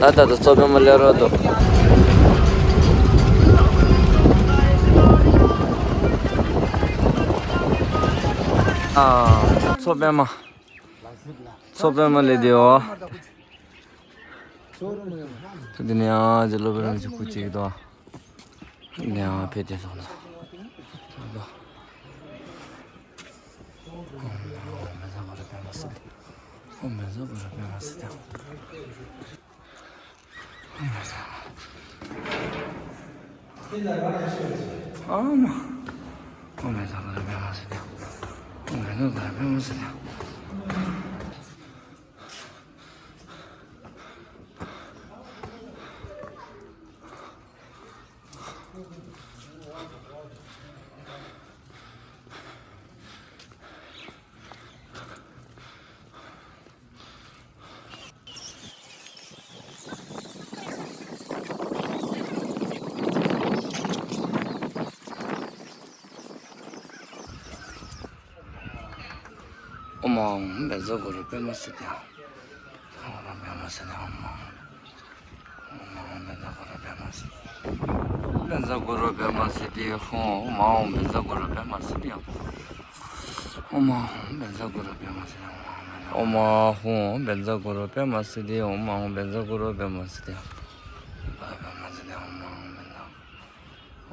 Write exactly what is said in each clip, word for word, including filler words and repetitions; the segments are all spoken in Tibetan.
ད་ད་ད་མཚོ་པདྨ་སླེབས་རོགས་འདུག་ཨ། མཚོ་པདྨ། མཚོ་པདྨ་སླེབས་བསྡད་ཡོད། དེ་ནས་ཨ་ཅེ་སློབ་དཔོན་རིན་པོ་ཆེ་སྐུ་གཅིག་དང་། ནས་ཨ་ཕེབས་ཏེ་སོང་ལ། ཨོ་མ་ཨོ་མ་ཛ་གུ་རུ་པདྨ་སིདྡྷི། ཨོ་མ་ཛ་གུ་རུ་པདྨ་སིདྡྷི། ཨོ་མ། ཨོ་མ་ཛ་གུ་རུ་པདྨ་སིདྡྷི། ཨོ་མ་ཛ་གུ་རུ་པདྨ་སིདྡྷི། ཨོ་མ་ཨོ་མ་བཛྲ་གུ་རུ་པདྨ་སིདྡྷི། ཨོ་མ་ཨོ་མ་བཛྲ་གུ་རུ་པདྨ་སིདྡྷི། ཨོ་མ་ཨོ་མ་བཛྲ་གུ་རུ་པདྨ་སིདྡྷི། བཛྲ་གུ་རུ་པདྨ་སིདྡྷི་ཧཱུྃ། ཨོ་མ་ཨོ་མ་བཛྲ་གུ་རུ་པདྨ་སིདྡྷི་ཧཱུྃ། ཨོ་མ་ཨོ་མ་བཛྲ་གུ་རུ་པདྨ་སིདྡྷི་ཧཱུྃ། ཨོ་མ་ཨོ་མ་བཛྲ་གུ་རུ་པདྨ་སིདྡྷི་ཧཱུྃ། ཨོ་མ་ཨོ་མ་བཛྲ་གུ་རུ་པདྨ་སིདྡྷི་ཧཱུྃ། པདྨ་སིདྡྷི་ཧཱུྃ།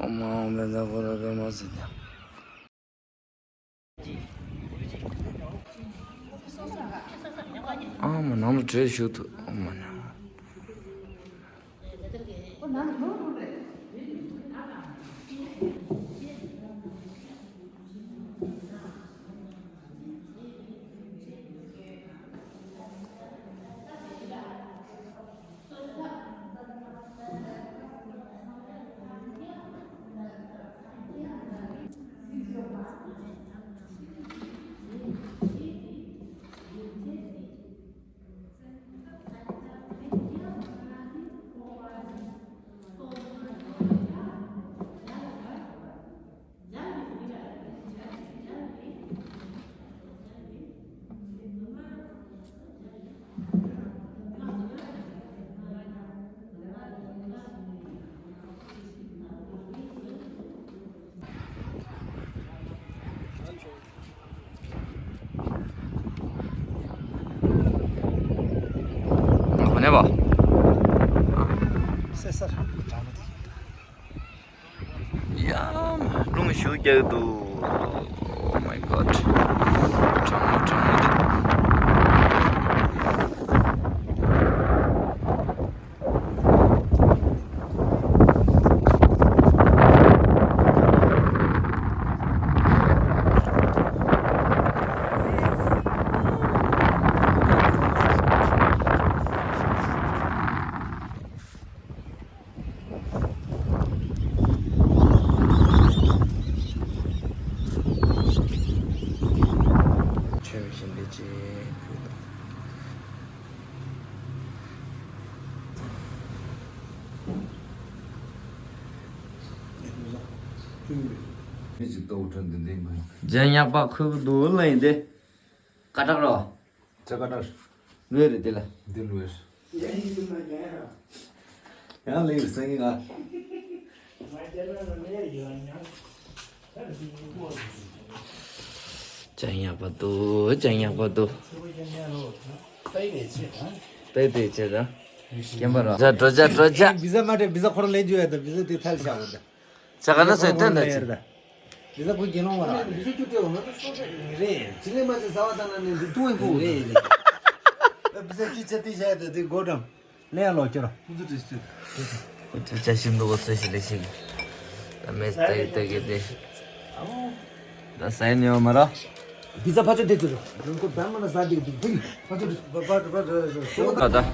ཨོ་མ་ཨོ་མ་བཛྲ་གུ་རུ་པདྨ་སིདྡྷི་ཧཱུྃ། ཨ་མ་ནང་ལ་བྲོས་ཞུགས་ཐུབ། ཨ་མ་ནང་། ང་ནས་པ། སེ་སར་གྲང་མོ་དེ། ཡ་མ་རླུང་ཤུགས་རྒྱག་གི་འདུག Oh my god. གྲང་མོ་གྲང་མོ་འདུག་ཆོས་བཞིན་པའི་རྗེ། མི་ཅིག་ལྟ་བུ་ཁྲ་འདི་འདི་མ་ཡིན། ལྗང་ཡག་པ་ཁོལ་གི་འདུག་ལ་ཡིན་ཏེ། ཀ་དྲག་རོ། ཅ་ཀ་ཏར། ལུས་རེད་དེ་ལ། འདི་ལུས། ཡང་ལེགས་སེང་གེ་ང་། ལྗང་ཡག་པ་འདུག་ལྗང་ཡག་པ་འདུག་ཏེ་ཏེ་ཆེ་ད། སྐྱེན་པ་ར། ཇ་འགྲོ་ཇ་འགྲོ་ཇ། བི་ཟ་མ་སྤྲད། བི་ཟ་ཁོ་རང་ལེན་རྒྱུ་ཡོད་ད། བི་ཟ་དེ་ཐལ་བཞག་འོ་ད། ཇ་ག་ན་སོན་སྟོན་ད་ཅི། ལི་ས་ཁོ་དགེ་སློང་བ་ར། ལི་ས་ཁྱོད་སྤྲད་འོང་ན་ད་སོ་སོ་རེད། ཅི་ལས་མ་བྱས་ཟ་བ་ད་ན་ནས་འདི་ཐུང་ཡིན་ཁུ་རེད། ཨ་བི་ས་ཁྱོད་ཆ་དེ་བཞག་ད་དེ་སྒོ་འགྲམ། ལས་ཡ་ལོ་ཁྱོད་ར། ཁོ་ཚོ་བྲིས་ཏེ། ཁོ་ཚོ་ཅ་ཞིམ་འདུག་གོ་ཚོད་ཞིག་ལས་ཤིག་ད་མེད་ད་གི་ད་གི་དེ། ད་ཟ་ཡ་ཉོ་མ་ར། བི་ཟ་ཕ་ཆོ་དེ་ཚོ་རེད། རང་ཁོ་བདམས་མ་ན་ཟ་དེ་དེ་ཕུ་ཡི་ཕ་ཆོ་དེ། ཨ་ད།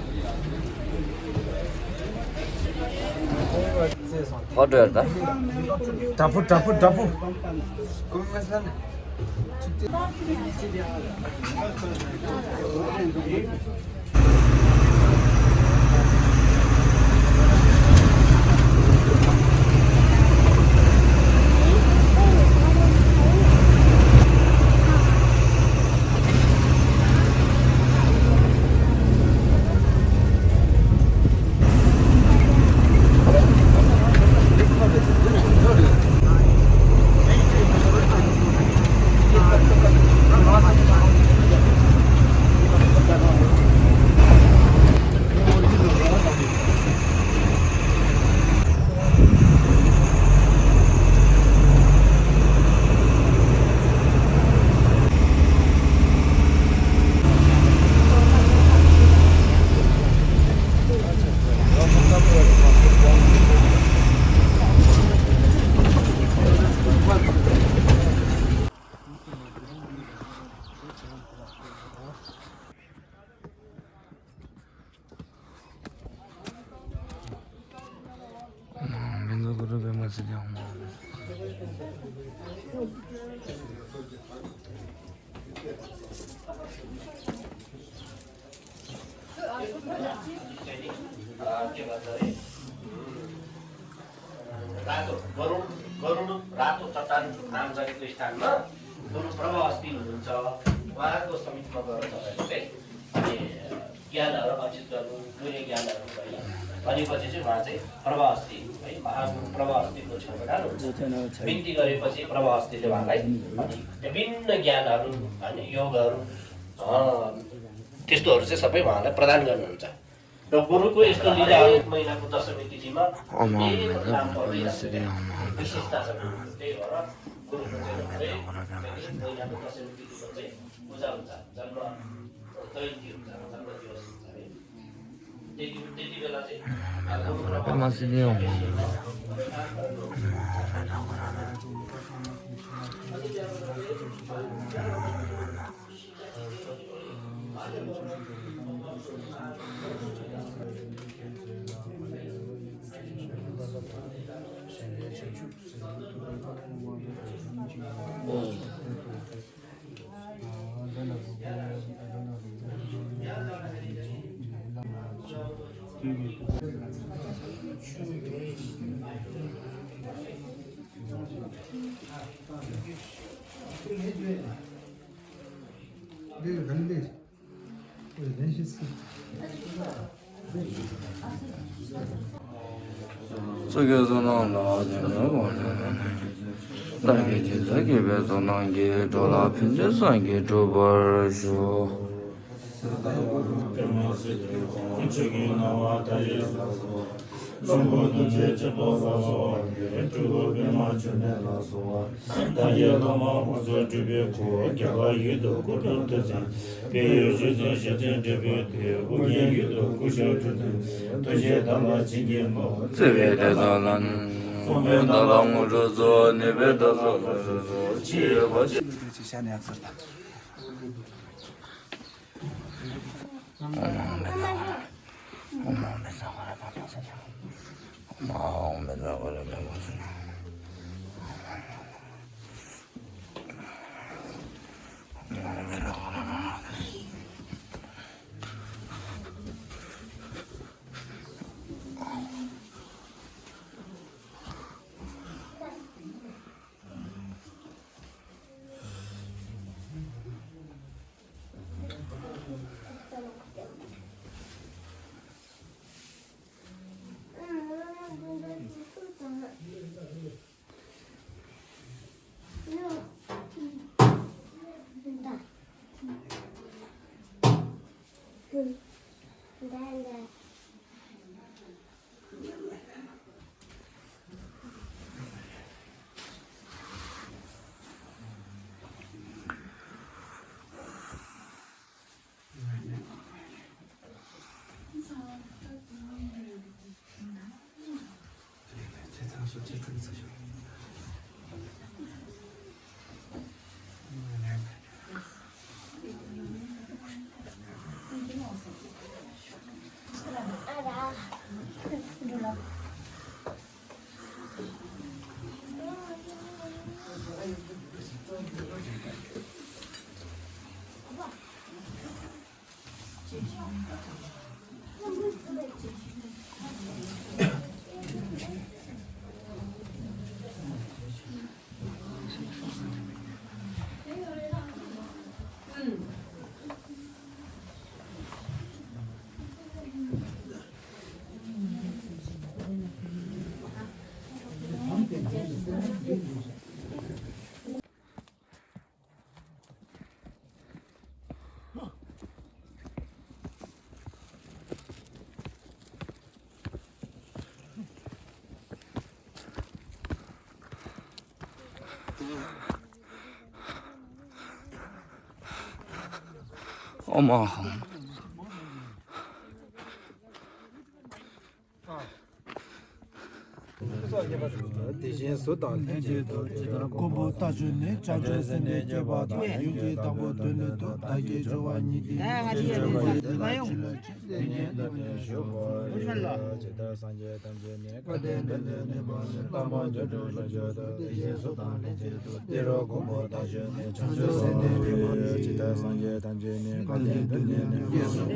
ཧོ་ཏེལ་ད། དྲ་ཕུ་དྲ་ཕུ་དྲ་ཕུ། रातो गरुड, गरुड रातो चट्टान नाम गरेको स्थानमा गुरु प्रभा अस्ति हुनुहुन्छ। उहाँको समीपमा गएर तपाईँले चाहिँ अनि ज्ञानहरू अर्जित गर्नु, पुण्य ज्ञानहरू, है। भनेपछि चाहिँ उहाँ चाहिँ प्रभा अस्ति, है, महागुरु प्रभा अस्तिको छेउमा जानुहुन्छ। बिन्ती गरेपछि प्रभा अस्तिले उहाँलाई अनि विभिन्न ज्ञानहरू, होइन, योगहरू, अ, त्यस्तोहरू चाहिँ सबै उहाँलाई प्रदान गर्नुहुन्छ। र गुरुको यस्तो लीलाहरू महिनाको दशमी तिथिमा ओम ओम एकदम नमः नाम पर्दैन। शिवाय, ओम ओम विशेषता छ। त्यही भएर गुरुको चाहिँ महिनाको दशमी तिथिको चाहिँ पूजा हुन्छ, जन्म जयन्ती हुन्छ, जन्म दिवस हुन्छ है। त्यति त्यति बेला चाहिँ གཙུག་གི་གསུང་རྣམས་ལ་བདེ་བའི་བར་ཆད་མེད་པར་བདག་གིས་སྦྱིན་སོགས་བགྱིས་པའི་བསོད་ནམས་ཀྱིས། འགྲོ་ལ་ཕན་ཕྱིར་བསམ་གྱིས་འགྲུབ་པར་ཤོག། ཆོས་ཀྱི་སྣང་བ་མཐའ་ཡས་ལ་སོགས་པ། ལྷུན་པོ་རྡུལ་ཕྲན་ཆེན་པོ་ལ་སོགས་པ་སྟེ། སྤྲུལ་སྐུ་པདྨ་འབྱུང་གནས་ལ་སོགས་པ། བདག་གི་སློབ་མ་དབུ་གཙུག་སྤྲུལ་པའི་སྐུ། རྒྱ་གར་ཡུལ་དུ་སྐུ་འཁྲུངས་ཏུ་ཕྱིན། བལ་ཡུལ་ཆོས་སྲིད་ཞི་བདེའི་འབྲས་བུ་སྟེ། ཨོ་རྒྱན་ཡུལ་དུ་སྐུ་ཞབས་འཁྲུངས་ཏེ། ཐུགས་རྗེའི་བདག་ལ་བྱིན་གྱིས་རློབས། བརྩེ་བའི་དྲན་རྟེན་ལ་ནི། གསུང་པའི་བདག་ལ་དངོས་གྲུབ་སྩོལ། ནུས་པའི་བདག་ལ་ཕྱག་འཚལ་ལོ། ཆེ་བ་ཆེ། ཨོ་མ་ཧོ། དེ་བཞིན་གཟུགས་དང་ལྷན་ཅིག་ཏུ། དེ་ལྟར་མགོན་པོ་རྟ་བཞོན་ནས། བྱང་ཆུབ་སེམས་དཔའི་སྤྱོད་པ་དང་། ཡུམ་གྱི་དང་པོ་སྡོད་ལུགས་དང་། བདག་གི་སྦྱོར་བ་ཉིད་དེ་ཉིད། ཅི་བྱ་བ་ཡི་དེ་ལ་ཅི་ལོས་བྱེད། དེ་ཉིད་དུ་ནི་ཞུགས་པར་བགྱི། ཇི་ལྟར་སངས་རྒྱས་ཐམས་ཅད་ནི། དགའ་ལྡན་ཕན་ཚུན་གནོད་པ་མེད། ལྷག་པར་སྤྱོད་འགྲོ་རབ་ཏུ་བྱེད། དེ་བཞིན་གཟུགས་དང་ལྷན་ཅིག་ཏུ། དེ་རུ་མགོན་པོ་རྟ་བཞོན་ནས། བྱང་ཆུབ་སེམས་དཔའི་སྤྱོད་པ་དང་། ཇི་ལྟར་སངས་རྒྱས་ཐམས་ཅད་ནི། དགའ་ལྡན་ཕན་ཚུན་གནོད་པ་མེད། ལྷག་པར་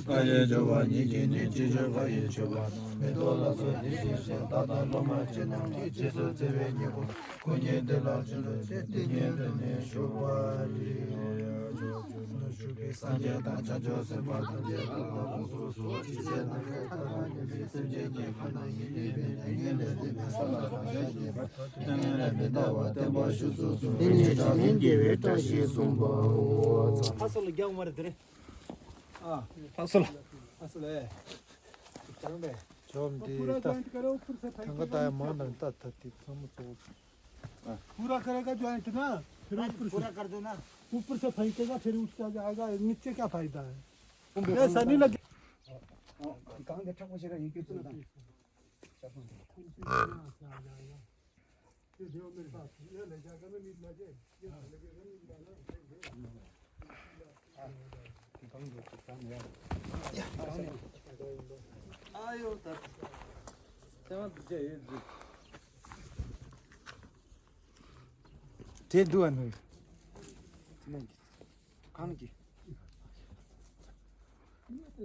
སྤྱོད་འགྲོ་རབ་ཏུ་བྱེད། དེ་བཞིན་གཟུགས་དང་ལྷན་ཅིག་ཏུ། དེ་རུ་མགོན་པོ་རྟ་བཞོན་ནས། བྱང་ཆུབ་སེམས་དཔའི་སྤྱོད་པ་དང་། མི་ལྡོག་ལ་སོགས་དེ་བཞིན་གཤེགས་པ། མཐའ་དང་ལྷ་མོ་ཆོས་རྣམས་ཀྱིས། རྗེས་སུ་བརྩེ་བས་ཉེར་བསྐོར། སྐུ་གཉིས་དེ་ལ་ཅི་ལོས་བྱེད། དེ་ཉིད་དུ་ནི་ཞུགས་པར་བགྱི། ཕྱོགས་བཅུ་ན་བཞུགས་པའི་སངས་རྒྱས་དང་། བྱང་ཆུབ་སེམས་དཔ་ཐམས་ཅད་ལ་ལ་དགོངས་སུ་གསོལ། ཇི་སྲིད་ནམ་མཁའི་མཐའ་དང་མཉམ་པའི་སེམས་ཅན་གྱི་ཁམས་ན་ཡིད་བདེ་བའི་མྱ་ངན་ལས་འདས་པའི་ས་ལ་རང་ཤར་གྱི་བར་དུ། ཐ་སྙད་ལས་མི་འདའ་བར་བརྟན་པར་བཞུགས་སུ་གསོལ། དེ་ནས་བྱང་སེམས་དགེ་བའི་བཀྲ་ཤིས་གསུངས་པའོ། ལྷ་ས་ལ་རྒྱག་མ་རེད་དེ་རེད། ཨ། ལྷ་ས་ལ། ལྷ་ས་ལ། ལྗོངས་འདི་ད་ཐང་ག་ད་ཡ་མང་ནང་ད་ད་དེ་ཚང་མ་གཙོ་བོ། पूरा करेगा ज्वाइंट ना, फिर ऊपर से। पूरा कर दो ना। ऊपर से फेंकेगा, फिर उठ जाएगा, नीचे क्या फायदा है? ये सही नहीं लगे। कहाँ देखा कुछ ये क्यों चलता है? ये देखो मेरे साथ, ये ले जाकर ना नीचे लगे, ये लगे ना नीचे। དེ་འདུག་ཨ་ནི། གང་གི།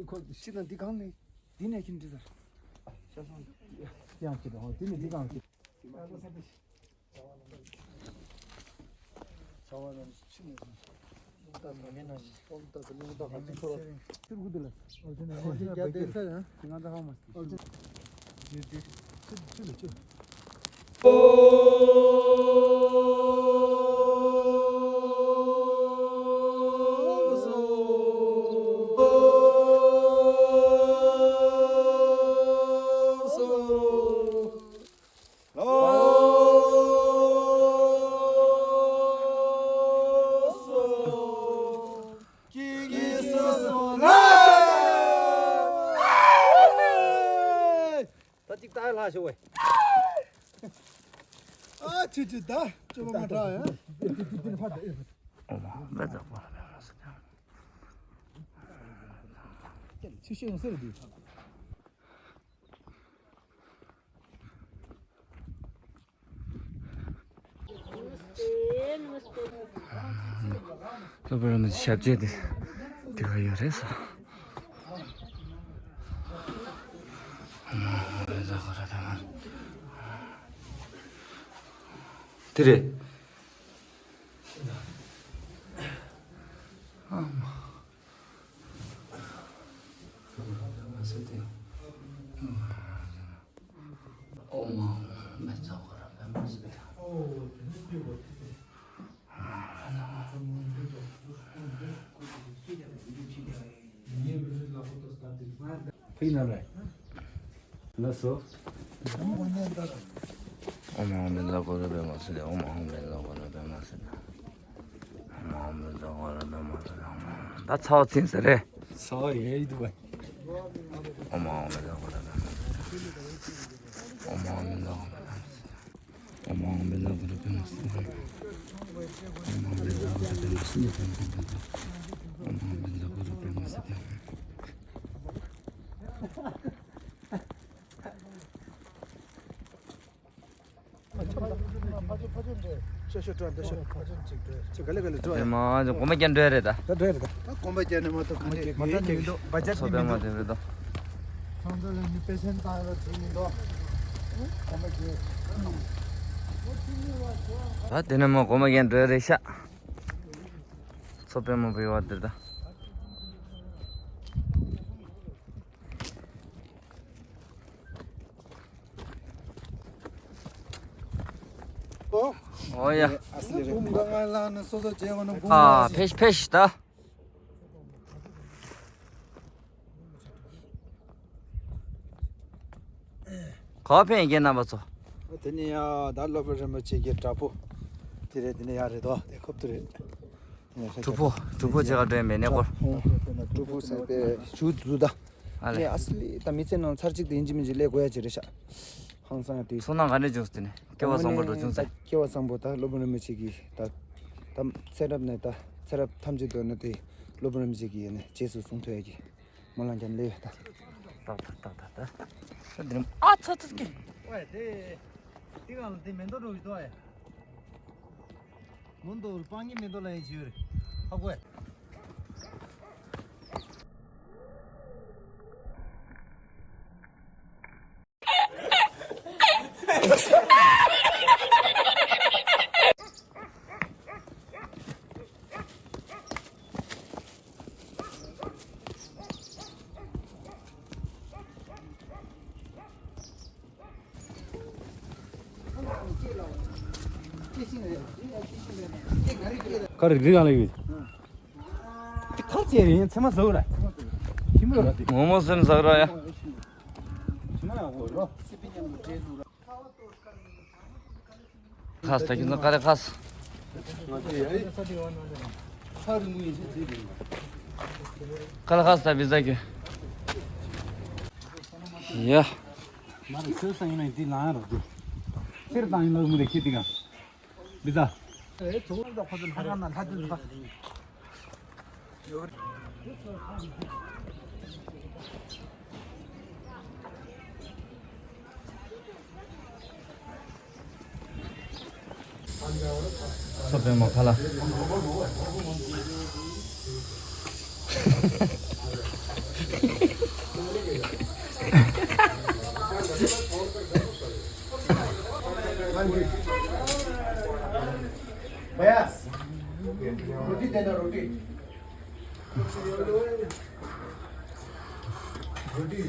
ཁོ་ཤི་ན་འདི་གང་ནས། འདི་ནས་ཁྱིམ་འདི་ཟེར། ཤ་སོང་། ཡང་ཁྱི་དང་འདི་ནས་འདི་གང་ཁྱི། ད་ཅིག་ལྟ་ལྷག་ཤོག་ཝེ། ཨ་ཅི་ཅི་ད་ཅོ་བ་མ་ད་ཡ། ཨོ་མ་མེ་ཛ་པ་ར་ཅི་ཤེས་ཡོང་ཟེར་དུས། སློབ་དཔོན་རིན་པོ་ཆེ་ཞབས་རྗེས་དེ་དེ་ག་ཡོད་རེད་ས། དེ་རེད། ཕིག་ན་རེ། ལགས་སོ། ཨོཾ་ཨཱཿཧཱུྃ་བཛྲ་གུ་རུ་པདྨ་སིདྡྷི། ཨོཾ་ཨཱཿཧཱུྃ་བཛྲ་གུ་རུ་པདྨ་སིདྡྷི། ཨོཾ་ཨཱཿཧཱུྃ་བཛྲ་གུ་རུ་པདྨ་སིདྡྷི། ད་ཚ་བ་ཚིམ་ཟེར་རེད། ཚ་བ་ཡལ་འདུག་བས། ཨོཾ་ཨཱཿཧཱུྃ་བཛྲ་གུ་རུ་པདྨ་སིདྡྷི། ཨོཾ་ཨཱཿཧཱུྃ་བཛྲ་གུ་རུ་པདྨ་སིདྡྷི། ཨོཾ་ཨཱཿཧཱུྃ་བཛྲ་གུ་རུ་པདྨ་སིདྡྷི། ཨོཾ་ཨཱཿཧཱུྃ་བཛྲ་གུ་རུ་པདྨ་སིདྡྷི། ཨོཾ་ཨཱཿཧཱུྃ་བཛྲ་གུ་རུ་པདྨ་སིདྡྷི། ཤོ་ཤོ་འགྲོ་འདི་ཤོ། ཅི་ག་ལེ་ག་ལེ་འགྲོ་ཡ། མ་གོམ་པ་རྒྱག་འགྲོ་ཡ་རེད་ད། ད་འགྲོ་ཡ་རེད་ད། ད་གོམ་པ་རྒྱག་ནས་མ་གཏོགས་ག་ནས་མ་གཏོགས་ནས་མི་འདུག་བ་ཇེཊ་ཚོ་པའི་མ་དེ་རེད་ད། ཚང་ཚོ་ལ་ནི་པེ་ཤེན་ཊི་བཏང་ཡོད་ཚུལ་མི་འདུག་གོམ་པ་རྒྱག་ད་དེ་ནས་མ་གོམ་པ་རྒྱག་འགྲོ་ཡ་རེད་ཤག་ཚོ་པའི་མ་བོད་བ་དེ་རེད་ད། ཨོ། ཨོ་ཡ། ཨ་སི་ལེ་རེད། ཨ་ཕེཤ་ཕེཤ་ད། ག་ཕན་ཡིན་རྣམ་པ་ཚོ། དེ་ནི་ཡ་ད་སློབ་དཔོན་རིན་པོ་ཆེ་གི་བྲག་ཕུག་དེ་རེད། དེ་ནི་ཡ་རེད་དོ། དེ་ཁོབ་ཏུ་རེད། གྲུ་ཕུག་གྲུ་ཕུག་ཅེས་ག་འདྲ་མེད་ནས་སྐོར། གྲུ་ཕུག་ཟེར་པའི་ཞུ་དུ་ད། ཨ་ལེ། ཨ་སི་ལི་ད་མི་ཚེ་ནང་ཚར་གཅིག་དེ་ཡིན་གཅིག་མིན་གཅིག་སླེབས་དགོས་ཡ་ཅིག་རེད་ཤག་ཧང་སང་དེ། ཚོར་སྣང་ག་འདྲ་བྱུང་སྟེ་ནས། སྐལ་བ་བཟང་པོ་འགྲོ་བྱུང་ཟེར། སྐལ་བ་བཟང་པོ་ད་སློབ་དཔོན་རིན་པོ་ཆེ་གིས་ད་ད་ཚེ་རབས་ནས་ད་ཚེ་རབས་ཐམས་ཅད་དུ་ནི་དེ་སློབ་དཔོན་རིན་པོ་ཆེ་གིས་ནི་རྗེས་སུ་བཟུང་ཐུབ་ཡ་གི་སྨོན་ལམ་རྒྱབ་ལེ་ད། ཏག་ཏག་ཏག་ཏག་ཏག་ད་འདི་རིམ་ཨ་ཚ་ཚ་ཀི། ཨོ་ཡ་དེ་དེ་གང་ལ་དེ་མེ་ཏོག་འགྲོ་གི་འདུག་ཨ་ཡ། མུན་དུ་སྤང་གི་མེ་ཏོག་ལ་ཡིན་བྱོས་རེད། ཧ་གོ་ཡ། ཁ་རི་རི་གང་ལ་ཡོད། དེ་ཁ་ཅེ་རེ་ཚེ་མ་ཟོ་ར། ཁྱི་མོ་ར་དེ། མོ་མོ་སེམས་ཟ་ར་ཡ། ཁྱི་མོ་ཡ་གོ་རོ། ཁ་སྟ་ཁྱི་ཚོ་ཀ་ལེ་ཁ་ས། ཀ་ལེ་ཁ་སྟ་བི་ཟ་ཁྱི། ཡ། མ་རེད་སེར་སང་ཡིན་ན་འདི་ལང་ཡ་རོ་དེ། སེར་བཏང་ཡིན་ལ་མི་རེ་ཁྱི་དེ་ག་བི་ཟ། སོ་པའི་མོ་ཁ་ལ། भैया, रोटी देना, रोटी। रोटी।